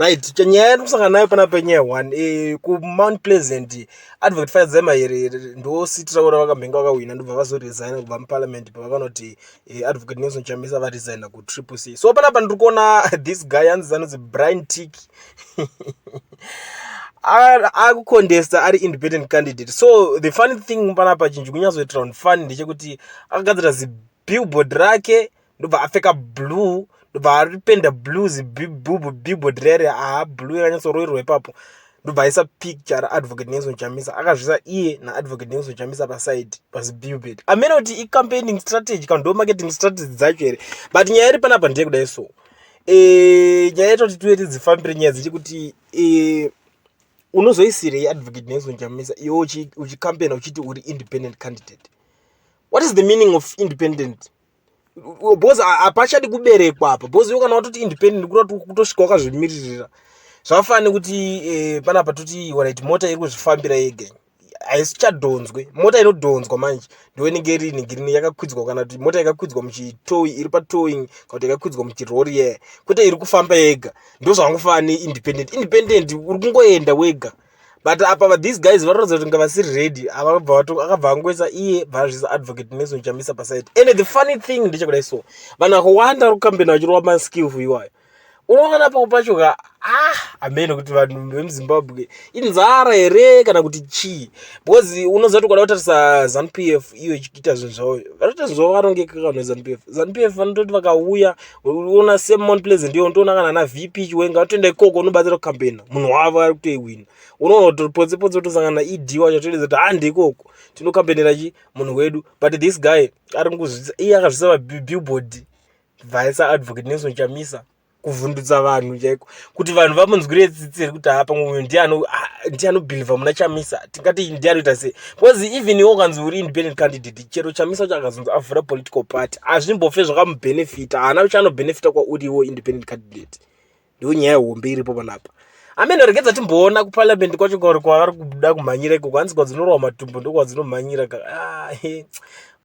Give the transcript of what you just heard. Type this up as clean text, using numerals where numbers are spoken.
Right, nyaya yatiri kusangana nayo panapa inyaya one kuMount Pleasant. Advocate Fadzayi Mahere ndo seat ravo ravakambenge vakahwina, ndobva vazoresigna kubva muparliament pavakanoti Advocate Nelson Chamisa varesigna kuTriple C. So panapa ndiri kuona this guy anzi anonzi Brian Tick akucontesta ari independent candidate. So the funny thing panapa, chinhu chikunyatsoitira vanhu funny, ndechekuti akagadzira zibillboard rake, ndobva apfeka blue, ndobva aripenda blue zibillboard rere, aha, blue yakanyatsoroverwa ipapo, ndobva aisa picture raAdvocate Nelson Chamisa, akazvisa iye naAdvocate Nelson Chamisa paside pazibillboard. Amene kuti icampaigning strategy kana ndo marketing strategy dzacho here, but nyaya iri panapa ndeyekudai. So nyaya yaita kuti tuve tidzifambire nyaya dzechekuti unozoisirei Advocate Nelson Chamisa iwe uchicampaigna uchiti uri independent candidate? What is the meaning of independent? Because hapachadi kuberekwa apa, because iwe kana watoti independent, kurati kutosvika wakazvimiririra. Zvakafanana nekuti panapa toti, alright, mota iri kuzvifambira yega, haisichadhonzwe. Mota inodhonzwa manje ndo inenge iri ngirini yakakwidzwa, kana kuti mota yakakwidzwa muchitowing, iri patowing, kana kuti yakakwidzwa muchirori yaya, kwete iri kufamba yega. Ndo zvangofanana neindependent. Independent uri kungoenda wega, but apa these guys vanoratidza kuti nga vasiri ready. Akabva angoisa iye, bva azvisa Advocate Nelson Chamisa paside. And the funny thing ndechekudai, so vanhu vakawanda vari kukambena vachirova maskillful iwayo. Unoona pamwe pacho ka, ah, amene kuti vanhu vemuZimbabwe inzara here kana kuti chii? Because unoziva kuti ukada kutarisa ZANU PF iyo ichiita zvinhu zvavo, vanoita zvinhu zvavo vakarongeka. Vanhu veZANU PF, ZANU PF vanototi vakauya, uona seMount Pleasant iyo, unotoona kana na VP Chiwenga vatoenda ikoko unobatsira kukambena munhu wavo ari kutoiwina. Unoona kuti potse potse kutosangana naED wacho, toedza kuti hande ikoko tinokambenera chi munhu wedu. But this guy ari kuzvisa iye, akazvisa pabillboard, bvaisa Advocate Nelson Chamisa, kuvhundutsa vanhu chaiko, kuti vanhu vamunzwire tsitsi rekuti ha, pamwe uyu ndiye anobhilivha muna Chamisa. Tingati ndiye anoita sei? Because even iwe ukanzi uri independent candidate, chero Chamisa wacho akazonzi avhura political party, hazvimbofe zvakamubhenefita, haana chaanobhenefita kwauri iwo independent candidate. Ndo nyaya hombe iripo panapa. Amene regedza timboona kuparliament kwacho kwavari kuda kumhanyira ikoko. Hanzi kwadzinorwa matumbu ndokwadzinomhanyira. Ah.